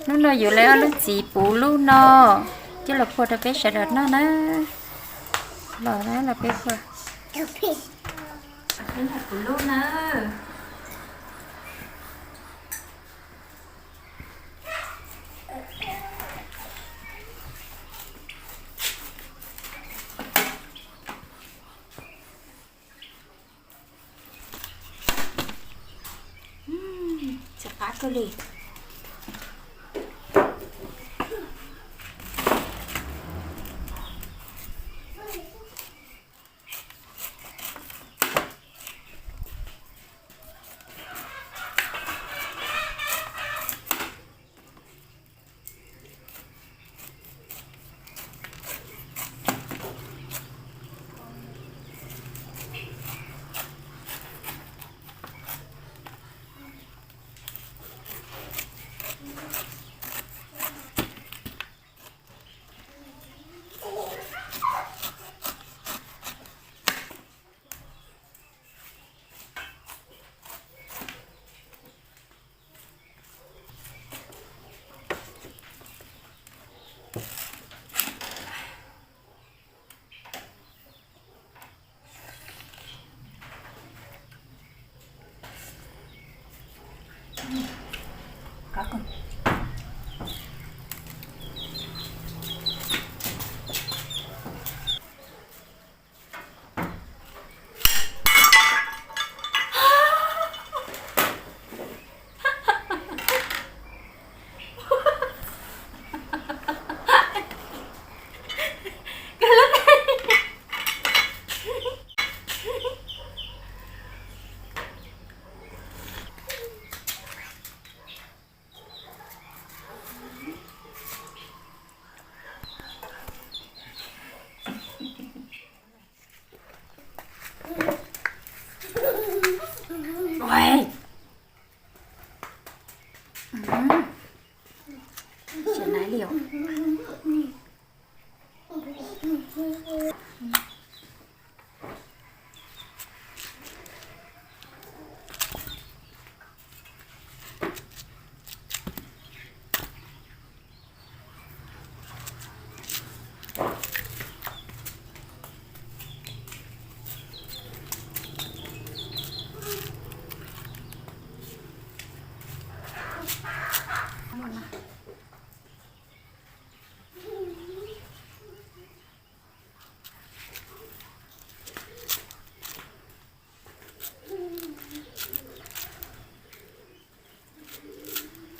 Hnub no yuav lawv ob lub txiv puv lub no coj los phua rau peb sawv daws noj na. Los na, los peb phua. Peb noj puv lub na. Txiv qab kawg li.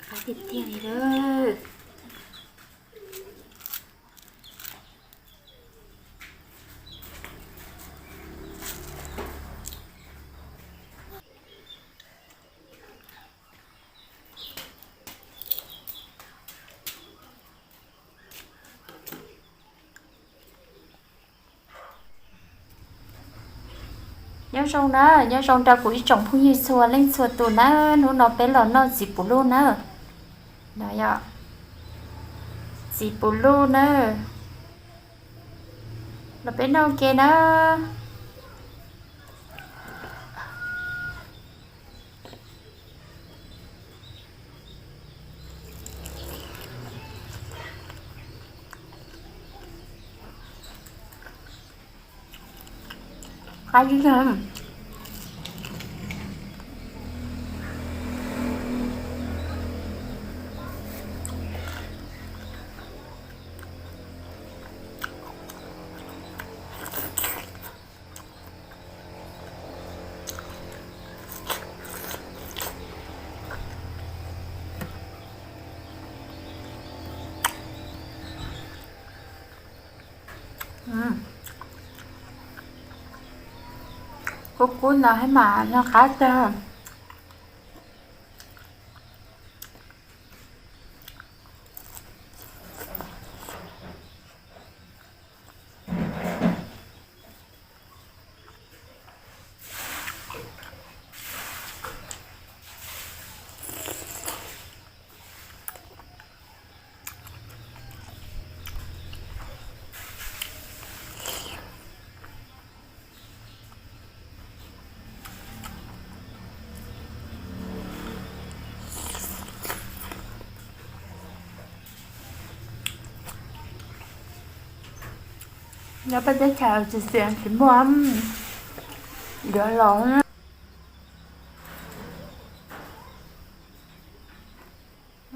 Qab tiag tiag li lawm. Nyob zoo na, nyob zoo rau kuv ib tsoom phooj ywg txhua leej txhua tus na, hnub no peb los noj txiv puv luj na. No yog txiv puv luj na, los peb noj ua ke na. Qab ib yam. Kub kub no thiab mas noj qab tag. Nyob peb teb chaws tsis xiam tsis muaj, yuav los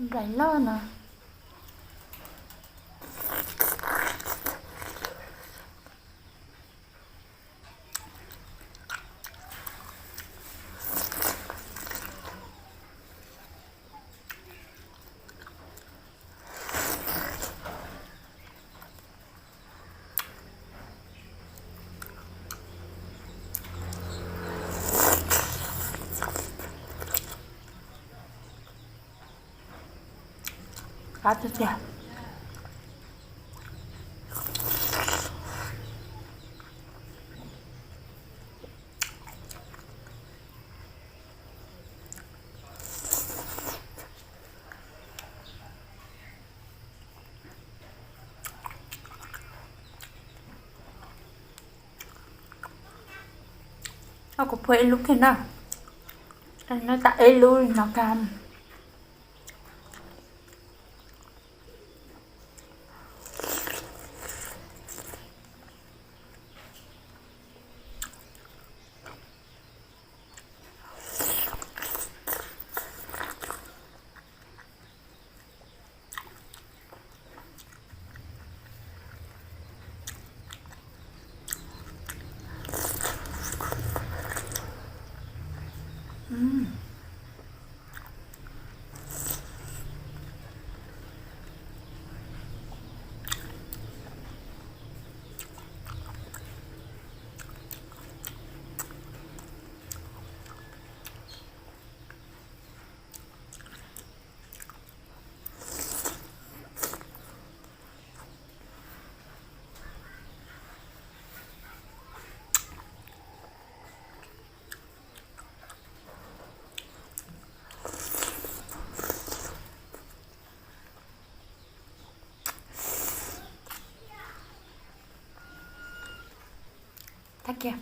nplaim loj no. Qab tiag tiag. Kuv phua ib lub kiag na. No tas ib lub li no kag. Tag kiag.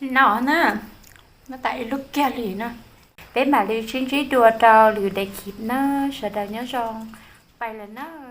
Li no na, no tas ib lub kiag li na. Peb mam li sib ntsib dua rau lwm daim clip na, sawv daws nyob zoo, pais lawm na.